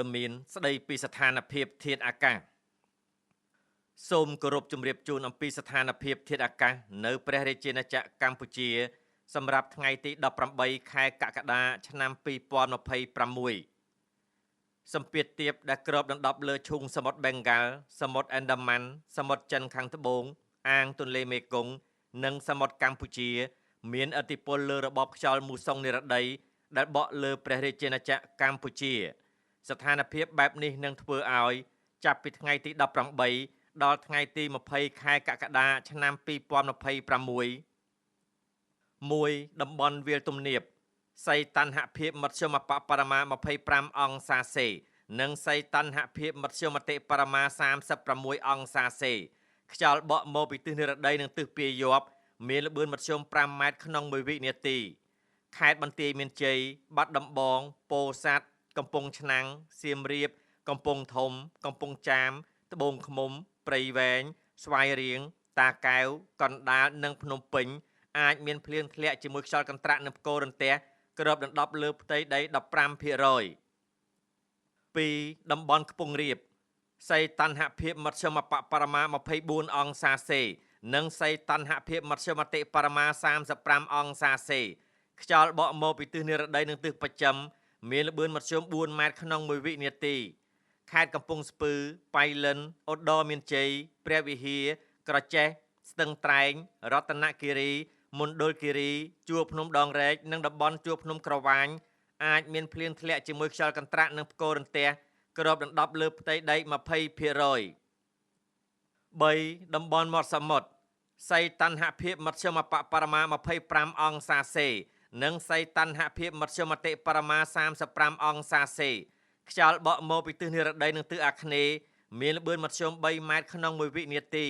ត៌មានស្ដីពីស្ថានភាពធាតុអាកាសសូមគោរពជម្រាបជូនអំពីស្ថានភាពធាតុអាកាសនៅព្រះរាជាណាចក្រកម្ពុជា សម្រាប់ថ្ងៃទី18ខែកក្កដាឆ្នាំ2026សម្ពាធទាបដែលគ្របដណ្ដប់លើឈូងសមុទ្របេងហ្គាល់សមុទ្រអេនដាម៉ាន់សមុទ្រចិនខាងត្បូងអាងទន្លេមេគង្គនិងសមុទ្រកម្ពុជា មានឥទ្ធិពលលើរបបខ្យល់មូសុងនិរតីដែលបក់លើព្រះរាជាណាចក្រកម្ពុជា ស្ថានភាពបែបនេះនឹងធ្វើឲ្យចាប់ពីថ្ងៃទី18ដល់ថ្ងៃទី20ខែកក្កដាឆ្នាំ2026 1តំបន់វាលទំនាបសីតុណ្ហភាពមធ្យមបបរមា25អង្សាសេនិងសីតុណ្ហភាពមធ្យមតិបរមា36អង្សាសេខ្យល់បក់មកពីទិសនិរតីនិងទិសពាយ័ព្យមានល្បឿនមធ្យម5ម៉ែត្រក្នុង1វិនាទីខេត្តបន្ទាយមានជ័យបាត់ដំបងពោធិ៍សាត់កំពង់ឆ្នាំងសៀមរាបកំពង់ធំកំពង់ចាមត្បូងឃ្មុំព្រៃវែងស្វាយរៀងតាកែវកណ្ដាលនិងភ្នំពេញអាចមានភ្លៀងធ្លាក់ជាមួយខ្យល់កន្ត្រាក់និងផ្គររន្ទះគ្របដណ្ដប់លើផ្ទៃដី 15% 2តំបន់ខ្ពង់រាបសីតុណ្ហភាពមធ្យមបបរមា24អង្សាសេនិងសីតុណ្ហភាពមធ្យមតិបរមា35អង្សាសេខ្យល់បក់មកពីទិសនិរតីនិងទិសបស្ចិមមានល្បឿនមធ្យម4ម៉ែត្រក្នុង1វិនាទីខេត្តកំពង់ស្ពឺប៉ៃលិនឧត្តរមានជ័យព្រះវិហារក្រចេះស្ទឹងត្រែងរតនគិរីមណ្ឌលគិរីជួរភ្នំដងរែកនិងតំបន់ជួរភ្នំក្រវាញអាចមានភ្លៀងធ្លាក់ជាមួយខ្យល់កន្ត្រាក់និងផ្គររន្ទះគ្របដណ្ដប់លើផ្ទៃដី 20% 3តំបន់មាត់សមុទ្រសីតុណ្ហភាពមធ្យមបបរមា25អង្សាសេនិងសីតុណ្ហភាពមធ្យមតិបរមា35អង្សាសេខ្យល់បក់មកពីទិសនិរតីនិងទិសអាគ្នេយ៍មានល្បឿនមធ្យម3ម៉ែត្រក្នុង1វិនាទី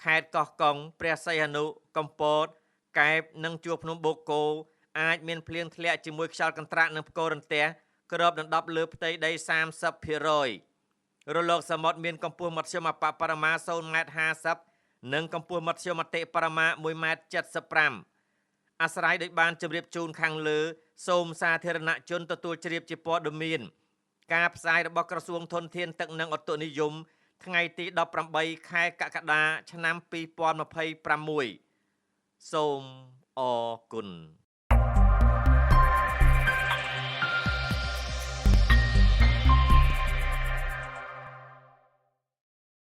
ខេត្តកោះកុងព្រះសីហនុកំពតកែបនិងជួរភ្នំបូកគោអាចមានភ្លៀងធ្លាក់ជាមួយខ្យល់កន្ត្រាក់និងផ្គររន្ទះគ្របដណ្ដប់លើផ្ទៃដី 30% រលកសមុទ្រមានកម្ពស់មធ្យមបបរមា 0.50 ម៉ែត្រនិងកម្ពស់មធ្យមតិបរមា 1.75 ម៉ែត្រអាស្រ័យដោយបានជម្រាបជូនខាងលើសូមសាធារណជនទទួលជ្រាបជាព័ត៌មានការផ្សាយរបស់ក្រសួងធនធានទឹកនិងឧតុនិយមថ្ងៃទី18ខែកក្កដាឆ្នាំ2026សូមអរគុណ។